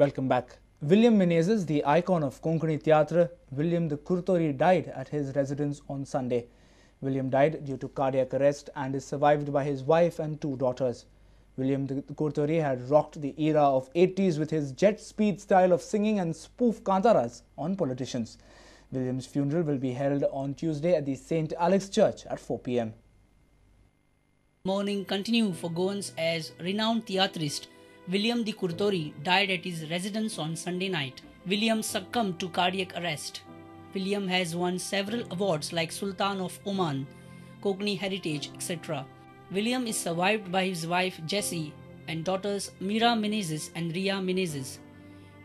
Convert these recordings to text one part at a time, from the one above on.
Welcome back. William Menezes, the icon of Konkani Tiatr, William de Curtorim, died at his residence on Sunday. William died due to cardiac arrest and is survived by his wife and two daughters. William de Curtorim had rocked the era of 80s with his jet speed style of singing and spoof kantaras on politicians. William's funeral will be held on Tuesday at the St. Alex Church at 4 p.m. Mourning continue for Goans as renowned theatrist William de Curtorim died at his residence on Sunday night. William succumbed to cardiac arrest. William has won several awards like Sultan of Oman, Konkani Heritage, etc. William is survived by his wife Jessie and daughters Mira Menezes and Ria Menezes.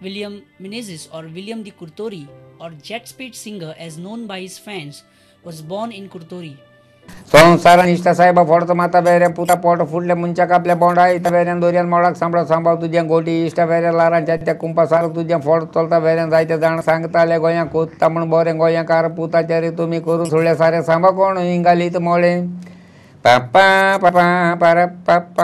William Menezes, or William de Curtorim, or jet speed singer as known by his fans, was born in Curtorim. संसारान इश्टा साहेबा फोडतो माता बेऱ्या पुता पोट फुडल्या मुंच्याक आपल्या बोंडा इता बेऱ्यान दोरयान मोडाक सांबाळ सांबाळ तुज्या गोटी इश्टा बेऱ्या लारांच्या त्या कुंपा सार तुज्या फोड चलता बेऱ्यान जायते जाण सांगताले गोंया कोत्ता म्हण बरें गोंयकार पुताच्या रे तुमी करून सोडल्या सारे सांबा कोण हिंगालीत मोळे पापा पापा पारा पापा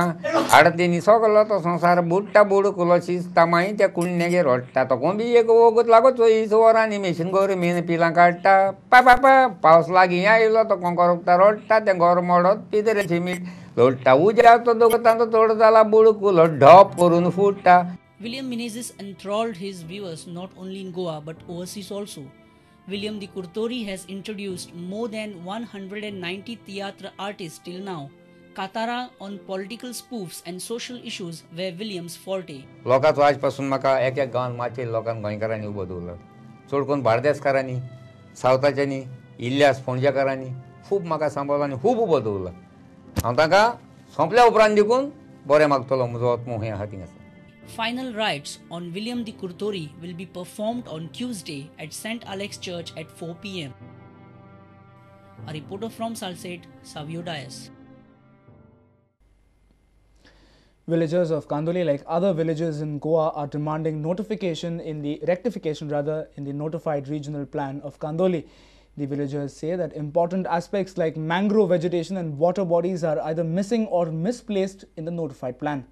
आडतीनी सगलो तो संसार बुडटा बुडकुलो शिजता मागीर त्या कुण्णेगेर रडटा तो कोंबी एक वगत लागो चोवीस वरांनी मेशीन गोर मेन पिलां काडटा पा पा पावस लागीं आयलो तो कोंकर रडटा तें गोर मोडत पिदरे शिमीट लोडटा उज्याचो दोगतांचो चड जाला बुडकुलो ढोप करून फुट्टा. William Menezes enthralled his viewers not only in Goa but overseas also. William de Curtorim has introduced more than 190 theatre artists till now. Katara on political spoofs and social issues were William's forte. लोकांचो आज पासून म्हाका एक एक गांवान माचयेर लोकांक गोंयकारांनी उबो दवरलो, चड करून बार्देसकारांनी, सावथाच्यांनी, इल्ल्यास फोंडच्याकारांनी खूब म्हाका सांबाळ्ळो आनी खूब उबो दवरलो. हांव तांकां सोंपल्या उपरांत देखून बरें मागतलो, म्हजो आत्मो हें आहा थिंगासर. Final rites on William de Curtorim will be performed on Tuesday at St. Alex Church at 4 p.m. A reporter from Salcete, Savio Dias. Villagers of Kandoli, like other villages in Goa, are demanding notification in the rectification rather in the notified regional plan of Kandoli. The villagers say that important aspects like mangrove vegetation and water bodies are either missing or misplaced in the notified plan.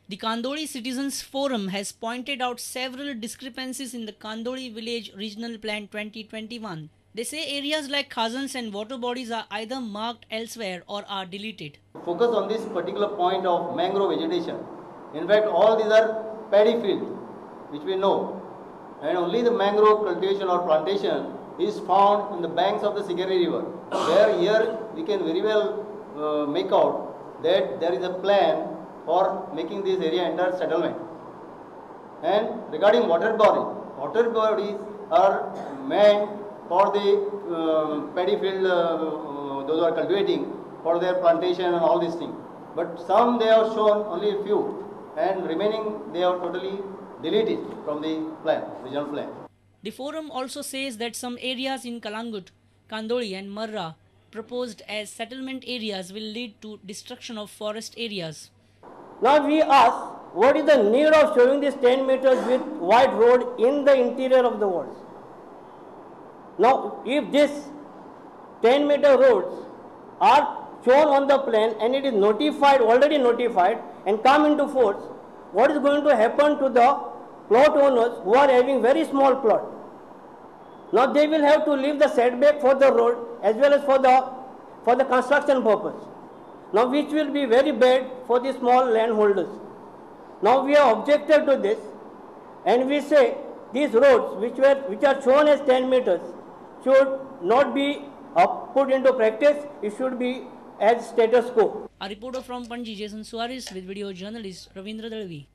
The Kandoli Citizens Forum has pointed out several discrepancies in the Kandoli Village Regional Plan 2021. They say areas like khazans and water bodies are either marked elsewhere or are deleted. Focus on this particular point of mangrove vegetation. In fact, all these are paddy fields, which we know. And only the mangrove cultivation or plantation is found on the banks of the Sigeri River. Where here we can very well make out that there is a plan for making this area under settlement. And regarding water bodies are meant for the paddy field, those who are cultivating, for their plantation and all these things. But some they have shown only a few, and remaining they have totally deleted from the plan, regional plan. The forum also says that some areas in Kalangut, Kandoli and Marra proposed as settlement areas will lead to destruction of forest areas. Now we ask, what is the need of showing this 10 meters with wide road in the interior of the walls? Now, if this 10 meter roads are shown on the plan and it is notified, already notified and come into force, what is going to happen to the plot owners who are having very small plot? Now they will have to leave the setback for the road as well as for the construction purpose. Now which will be very bad for the small landholders. Now we have objected to this and we say these roads which are shown as 10 meters should not be put into practice. It should be as status quo. A reporter from Panji, Jason Suarez, with video journalist Ravindra Dalvi.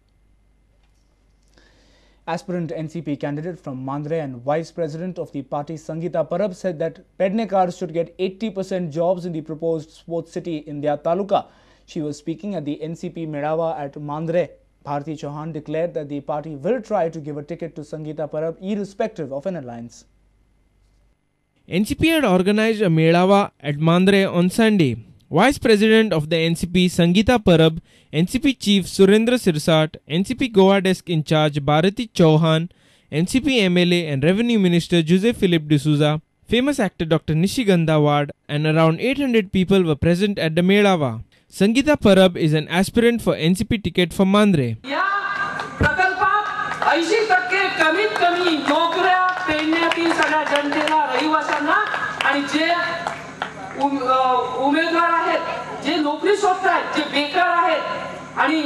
Aspirant NCP candidate from Mandre and Vice President of the party Sangeeta Parab said that Pednekars should get 80% jobs in the proposed sports city in their taluka. She was speaking at the NCP Melawa at Mandre. Bharti Chauhan declared that the party will try to give a ticket to Sangeeta Parab irrespective of an alliance. NCP had organized a Melawa at Mandre on Sunday. Vice President of the NCP Sangeeta Parab, NCP Chief Surendra Sirsat, NCP Goa Desk in Charge Bharati Chauhan, NCP MLA and Revenue Minister Jose Philip D'Souza, famous actor Dr. Nishigandha Wad and around 800 people were present at the Melawa. Sangeeta Parab is an aspirant for NCP ticket for Mandre. या 80% कमीत कमी नोकऱ्या पेडण्यातील सगळ्या जनतेला, रहिवाशांना आणि जे उमेदवार आहेत, जे नोकरी शोधतायत, जे बेकार आहेत आणि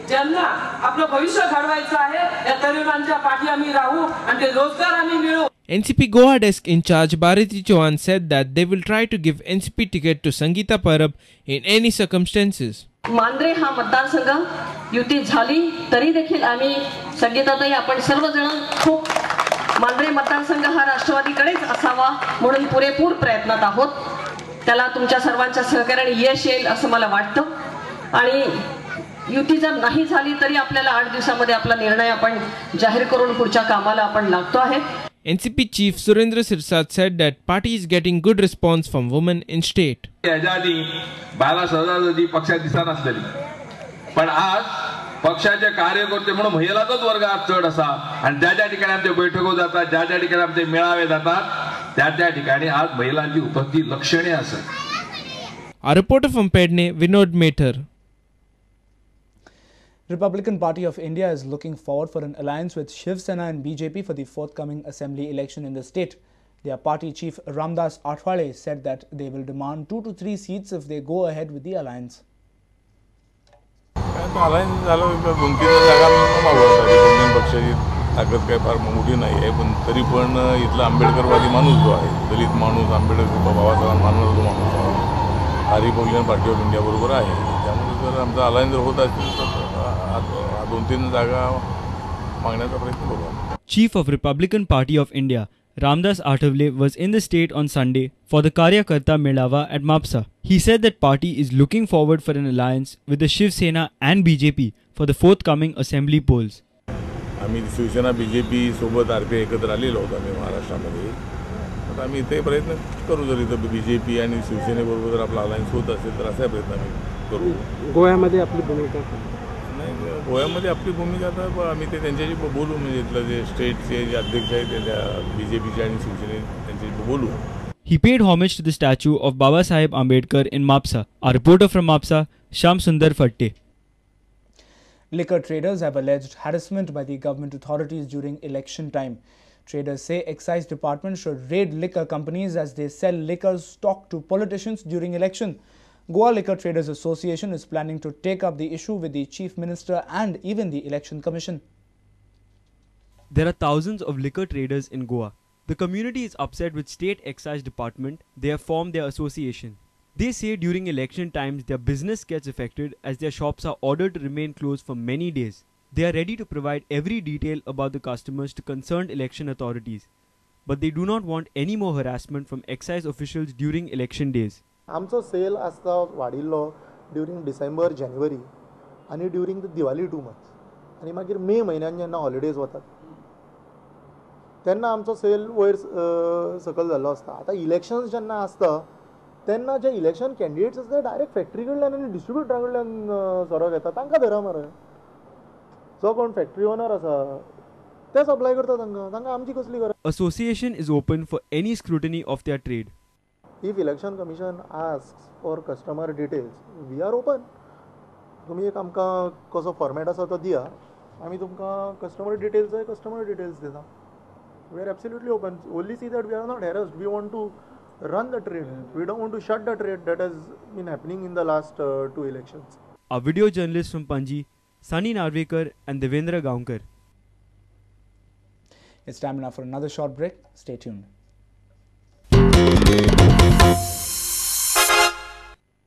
ज्यांना आपलं भविष्य घडवायचं आहे, या तरुणांच्या पाठी आम्ही राहू आणि ते रोजगार आम्ही मिळवू. NCP Goa desk in charge Bharati Chauhan said that they will try to give NCP ticket to Sangeeta Parab in any circumstances. Mandre हा मतदारसंघ युती झाली तरी देखील आम्ही संगीताताई आपण सर्वजण खूप मांद्रे मतदारसंघ हा राष्ट्रवादीकडेच असावा म्हणून पुरेपूर प्रयत्नात आहोत. त्याला तुमच्या सर्वांच्या सहकार्याने यश येईल असं मला वाटतं. आणि युती जर नाही झाली तरी आपल्याला 8 दिवसामध्ये आपला निर्णय आपण जाहीर करून पुढच्या कामाला आपण लागतो आहे. NCP Chief Surendra Sirsat said that party is getting good response from women in state. ह्याच्या आधी बायला सहजासहजी पक्षात दिसनासलेली, पण आज पक्षाचे कार्यकर्ते म्हणून महिलाचाच वर्ग आज चढ असा आणि ज्या ज्या ठिकाणी आमचे बैठको जातात, ज्या ज्या ठिकाणी आमचे मेळावे जातात, त्या त्या ठिकाणी आज महिलांची उपस्थिती लक्षणीय असा. A reporter from Pedne, Vinod Meter. Republican Party of India is looking forward for an alliance with Shiv Sena and BJP for the forthcoming assembly election in the state. Their party chief Ramdas Athawale said that they will demand 2 to 3 seats if they go ahead with the alliance. Alliance झालं 2-3 जागा मागवतात. Republican पक्षाची ताकद काही फार मोठी नाही आहे, पण तरी पण इथला आंबेडकरवादी माणूस जो आहे, दलित माणूस, आंबेडकर बाबासाहेब मानणारा जो माणूस आहे, हा रिपब्लिकन पार्टी ऑफ इंडियाबरोबर आहे. त्यामुळे जर आमचा अलायन्स जर होत असेल तर 2-3 जागा मागण्याचा प्रयत्न करू. Chief of Republican Party of India Ramdas Athawale was in the state on Sunday for the Karyakarta Melava at Mapsa. He said that party is looking forward for an alliance with the Shiv Sena and BJP for the forthcoming assembly polls. आम्ही Shiv Sena BJP सोबत RPI एकत्र आलेलो होतो आम्ही महाराष्ट्रामध्ये. तर आम्ही इथे प्रयत्न करू, जर इथं बीजेपी आणि शिवसेनेबरोबर जर आपला अलायन्स होत असेल तर असा प्रयत्न आम्ही करू. गोव्यामध्ये आपली भूमिका नाही, गोव्यामध्ये आपली भूमिका तर आम्ही ते त्यांच्याशी बोलू, म्हणजे इथलं जे स्टेटचे जे अध्यक्ष आहेत त्या बीजेपीचे आणि शिवसेने त्यांच्याशी बोलू. He paid homage to the statue of Baba Saheb Ambedkar in Mapsa. Our reporter from Mapsa, Sham Sundar Fatte. Liquor traders have alleged harassment by the government authorities during election time. Traders say excise department should raid liquor companies as they sell liquor stock to politicians during election. Goa Liquor Traders Association is planning to take up the issue with the Chief Minister and even the Election Commission. There are thousands of liquor traders in Goa. The community is upset with state excise department. They have formed their association. They say during election times their business gets affected as their shops are ordered to remain closed for many days. They are ready to provide every detail about the customers to concerned election authorities. But they do not want any more harassment from excise officials during election days. आमचो sale आसता वाडिल्लो during डिसेंबर जानेवारी आनी during the Diwali 2 months आनी मागीर मे म्हयन्यान जेन्ना holidays वतात तेन्ना आमचो सेल वयर सकयल जाल्लो आसता. आतां इलेक्शन्स जेन्ना आसता तेन्ना जे इलेक्शन कॅन्डिडेट्स आसता डायरेक्ट फॅक्टरी कडल्यान आनी डिस्ट्रिब्युटरा कडल्यान सोरो घेता, तांकां धरा मरे. जो कोण फॅक्टरी ओनर आसा ते सप्लाय करता तांकां, तांकां आमची कसली गरज. Association is open for any scrutiny of their trade. If Election Commission asks for customer details, we are open. तुम्ही एक आमकां कसो फॉर्मेट आसा तो दिया, आमी तुमकां कस्टमर डिटेल्स जाय कस्टमर डिटेल्स दिता. We are absolutely open. Only see that we are not harassed. We want to run the trade. We don't want to shut the trade that has been happening in the last 2 elections. A video journalist from Panji, Sunny Narvekar and Devendra Gaonkar. It's time now for another short break. Stay tuned.